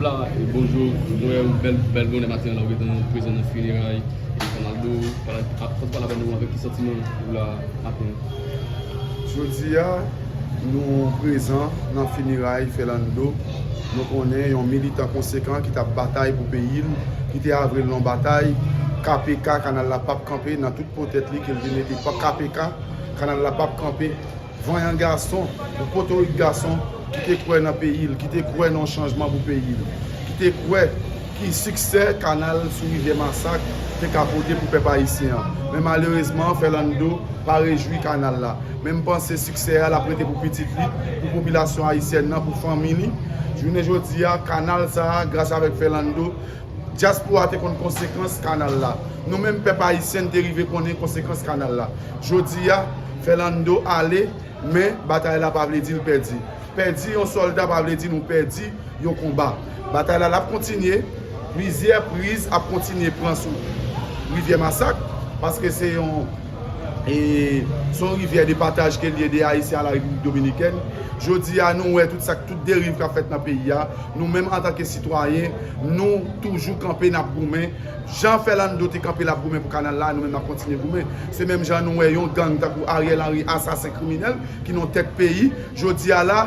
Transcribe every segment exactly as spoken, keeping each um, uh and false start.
E bonjou, mwen wè ou bèl, bèl bonè maten an la, ou gentan prezan nan fineray e Fernando. Pale, ap, pale avè nou avèk ki santiman ou la maten an. Jodi a, nou prezan nan fineray Fernando. Nou konnen yon militan konsekan ki t ap batay pou peyi l, ki te avwe l nan batay. K P K, kanal la p ap kanpe nan tout po tèt li ke l te mete pa K P K, kanal la p ap kanpe. Vanyan gason, yon potorik gason ki te kwè nan peyi l, ki te kwè nan yon chanjman pou peyi l, ki te kwè ki siksè kanal sou rivyè Masak te ka pote pou pèp ayisyen an. Men malerezman, Fernando pa rejwi kanal la. Men m panse siksè a l ap rete pou pitit li, pou popilasyon ayisyèn nan, pou fanmi li. Jounen jodi a, kanal sa a, gras avèk Fernando, dyaspora te konn konsekans kanal la. Nou menm pèp ayisyen, n te rive konnen konsekans kanal la. Jodi a, Fernando ale, men batay la pa vle di l pèdi. Pèdi yon sòlda pa vle di nou pèdi yon konba. Batay la, l ap kontinye. Plizyè priz ap kontinye pran sou rivyè Masak, paske se yon, e, se yon rivyè de pataj ke l ye de Ayisyen a la Repiblik Dominikèn. Jodi a, nou wè tout sa, tout deriv k ap fèt nan peyi a. Nou menm, antanke sitwayen, nou toujou kanpe, n ap goumen. Jan Fernando te kanpe, l ap goumen pou kanal la, nou menm, n ap kontinye goumen. Se menm jan nou wè yon gang tankou Ariel Henry, asasen kriminèl, ki nan tèt peyi. Jodi a la,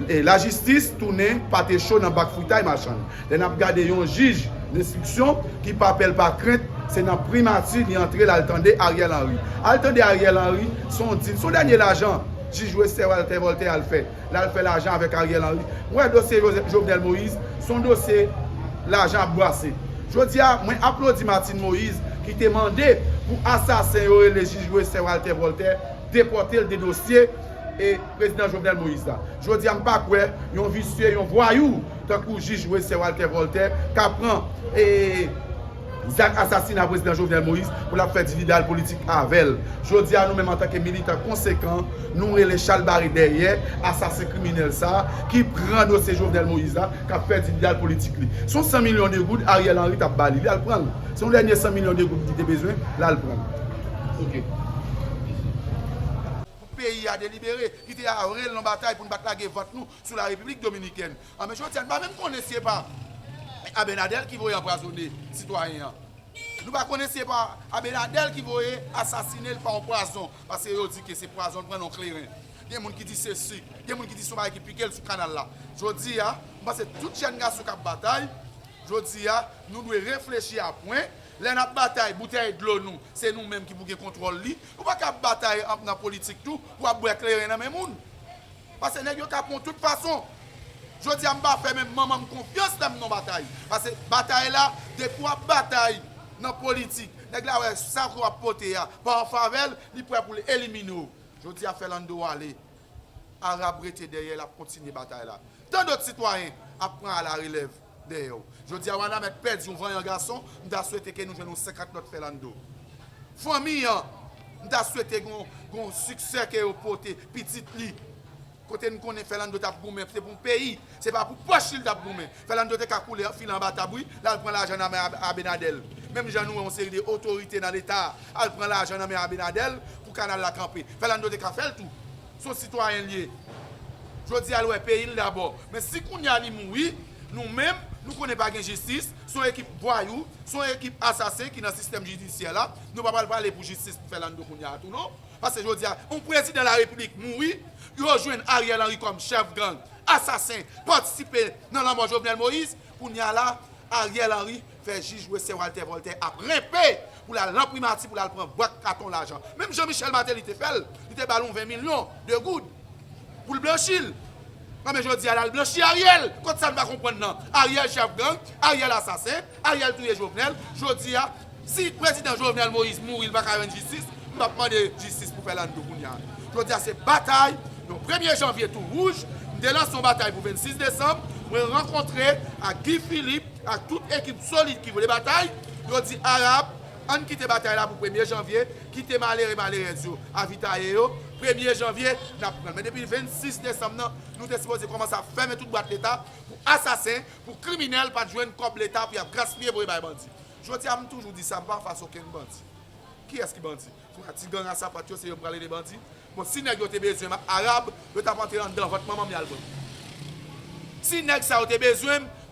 e, lajistis tounen pate cho nan bak fritay machann. Lè n ap gade yon jij denstriksyon ki pa pè l pa krent, se nan primati li antre, l al tande Ariel Henry. Al tande Ariel Henry, se yon dil, se yon dènye lajan jij Wester Walter Voltaire al fè. L al fè lajan avèk Ariel Henry. Mwen wè dosye Joseph, Jovenel Moïse, se yon dosye lajan ap bwase. Jodi a, mwen aplodi Martine Moïse ki te mande pou asasen yo rele jij Wester Walter Voltaire depòte l de dosye e prezidan Jovenel Moïse la. Jodi a, m pa kwè yon visye, yon vwayou tankou jij Wester Walter Voltaire ka pran, e, zak asasina prezidan Jovenel Moïse pou l ap fè dividal politik avè l. Jodi a, nou menm antanke militan konsekan, nou rele chalbari dèyè asasen kriminèl sa a ki pran dosye Jovenel Moïse la, k ap fè dividal politik li. Se yon san milyon de goud Ariel Henry t ap ba li, li al pran l. Se yon dènye san milyon de goud li te bezwen, l al pran l. Ok. Pou peyi a delibere, ki te avwe l nan batay pou n pa t lage vant nou sou la Repiblik Dominikèn. An, men jodi a, nou pa menm konnen si e pa Abinader ki voye anpwazonnen sitwayen an. Nou pa konnen si e pa Abinader ki voye asasinen l pa yon pwazon, paske yo di ke se pwazon l pran nan yon kleren. Gen moun ki di se sik, gen moun ki di se yon bagay ki pike l sou kanal la. Jodi a, m panse tout jèn gason k ap batay, jodi a, nou dwe reflechi a pwen. Lè n ap batay, boutèy dlo nou, se nou menm ki pou gen kontwòl li. Ou pa ka ap batay an, nan politik tou, pou ap bwè kleren nan men moun. Paske nèg yo ka pran w tout fason. Jodi a, m pa fè menm manman m konfyans lè m nan batay. Paske batay la, depi w ap batay nan politik, nèg la wè sa ke w ap pote a pa an favè l, li prè pou l elimine w. Jodi a, Fernando ale. Arab rete dèyè, l ap kontinye batay la. Tan dòt sitwayen ap pran alarelèv dèyè w. Jodi a, Wanament pèdi yon vanyan gason, m ta swete ke nou jwenn yon senkant lòt Fernando. Fanmi an, m ta swete gon, gon siksè ke yo pote pitit li. Kote n konnen Fernando t ap goumen, se pou yon peyi. Se pa pou pòch li l t ap goumen. Fernando te ka koule file anba tab, wi, l al pran lajan nan men Ab-, Abinader. Menm jan nou wè yon seri de otorite nan Leta al pran lajan nan men Abinader pou kanal la kanpe. Fernando te ka fè l tou. Se yon sitwayen l ye. Jodi a, l wè peyi l dabò. Men si kounye a li mouri, nou menm, nou konnen pa gen jistis, se yon ekip vwayou, se yon ekip asasen ki nan sistèm jidisyè la. Nou pa pral pale pou jistis pou Fernando kounye a tou, non. Paske jodi a, yon prezidan larepiblik mouri, yo jwenn Ariel Henry kòm chèf gang, asasen, patisipe nan lanmò Jovenel Moïse. Kounye a la, Ariel Henry fè jij Wester Walter Voltaire ap renpe pou l al nan primati, pou l al pran bwat katon lajan. Menm Jean Michel Martelly te fè l, li te ba l yon ven milyon de goud pou l blanchi l. Nan men jodi a, l al blanchi Ariel. Kot sa n pa konprann nan? Ariel chèf gang, Ariel asasen, Ariel touye Jovenel. Jodi a, si prezidan Jovenel Moïse mouri, l pa ka jwenn jistis, m p ap mande jistis pou Fernando kounye a. Jodi a, se batay. Yon premye janvye tou wouj, m te lanse yon batay pou vennsis desanm. Mwen rankontre ak Guy Philippe, ak tout ekip solid ki vle batay. Yo di Arab, ann kite batay la pou premye janvye, kite malere malerèz yo avitaye yo. Premye janvye, n ap pran l. Men depi vennsis desanm nan, nou te sipoze kòmanse ap fèmen tout bwat Leta pou asasen, pou kriminèl pa t jwenn kòb Leta pou y ap gaspiye voye bay bandi. Jodi a, m toujou di sa, m pa anfas okenn bandi. Kiyès ki bandi? Frè, ti gang a sapat yo, se yo m pral rele bandi. Bon, si nèg yo te bezwen m ak Arab, yo t ap antre anndan vant manman m y al pran m. Si nèg sa yo te bezwen m,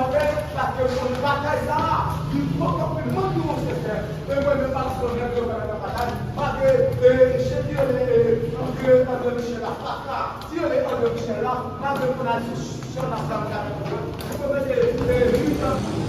anpè, paske m konnen batay sa a, li poko fin mwen di yon sensè. E mwen menm pa konnen yo pa nan batay, malgre, e, chèf yo, e, André, André Michel la, paka. Si yo te antre Michel la, malgre pou n al sou chan ansanm avèk yo, nou mete, e, militan.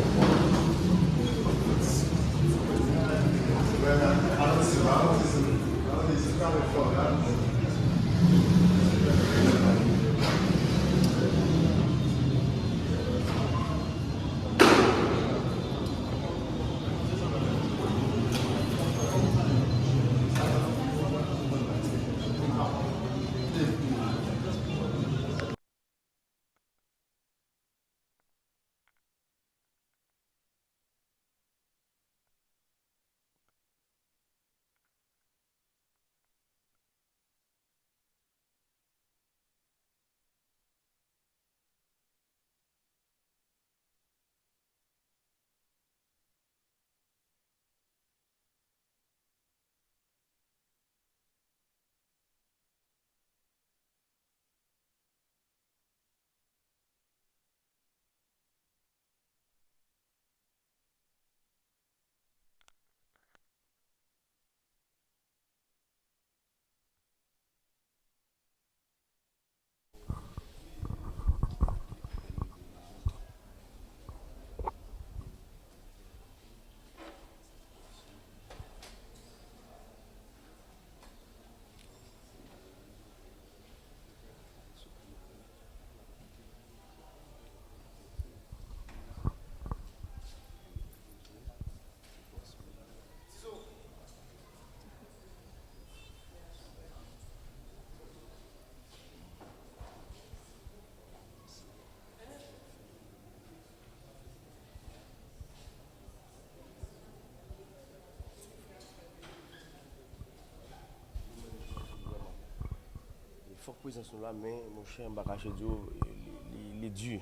Fòk prezans nou la, men, monchè, m pa kache di w, li, li, li di,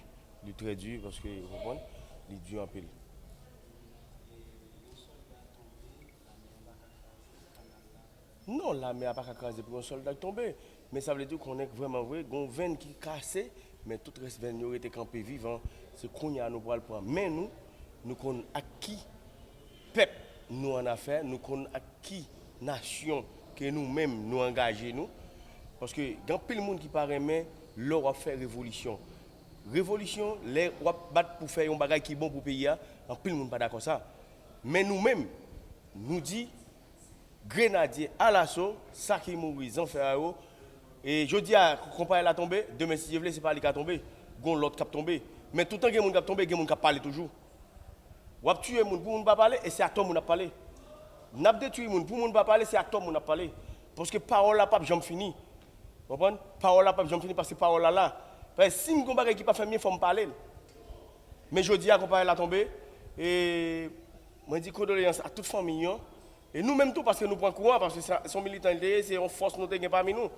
li trè di, paske, ou konprann, li di anpil. Non, lame a pa ka kraze pou yon sòlda k tonbe. Men sa vle di w konnen k vrèman vre, gon venn ki kase, men tout rès venn yo rete kanpe vivan. Se kounye a nou pral pran men nou, nou konn ak ki pèp nou annafè, nou konn ak ki nasyon ke nou menm nou angaje nou. Paske gen anpil moun ki pa renmen lè w ap fè revolisyon. Revolisyon, lè w ap bat pou fè yon bagay ki bon pou peyi a, anpil moun pa dakò sa. Men nou menm, nou di, Grenadye alaso, sa ki mouri, zanfè a yo. E jodi a, konpayèl la tonbe, demen, si Dye vle, se pa li k a tonbe. Gon lòt k ap tonbe. Men toutan gen moun k ap tonbe, gen moun k ap pale toujou. W ap tiye moun pou moun pa pale, e se atò moun ap pale. N ap detwi moun pou moun pa pale, se atò moun ap pale. Paske pawòl la p ap janm fini. Konprann? Pawòl la p ap janm fini paske pawòl la la. Paske si m gon bagay ki pa fè m byen, fò m pale l. Men jodi a, konpayèl la tonbe. E mwen di kondoleyans a tout fanmi an. E nou menm tou, paske nou pran kou an, paske se se yon militan li te ye, se yon fòs nou te gen pami nou.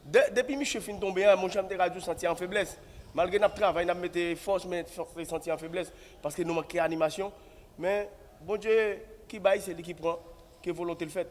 De, depi misye fin tonbe an, monchè, m te ka di w santi an feblès. Malgre n ap travay, n ap mete fòs, men fòs te santi an feblès, paske nou manke animasyon. Men Bondye ki bay, se li ki pran, ke volonte l fèt.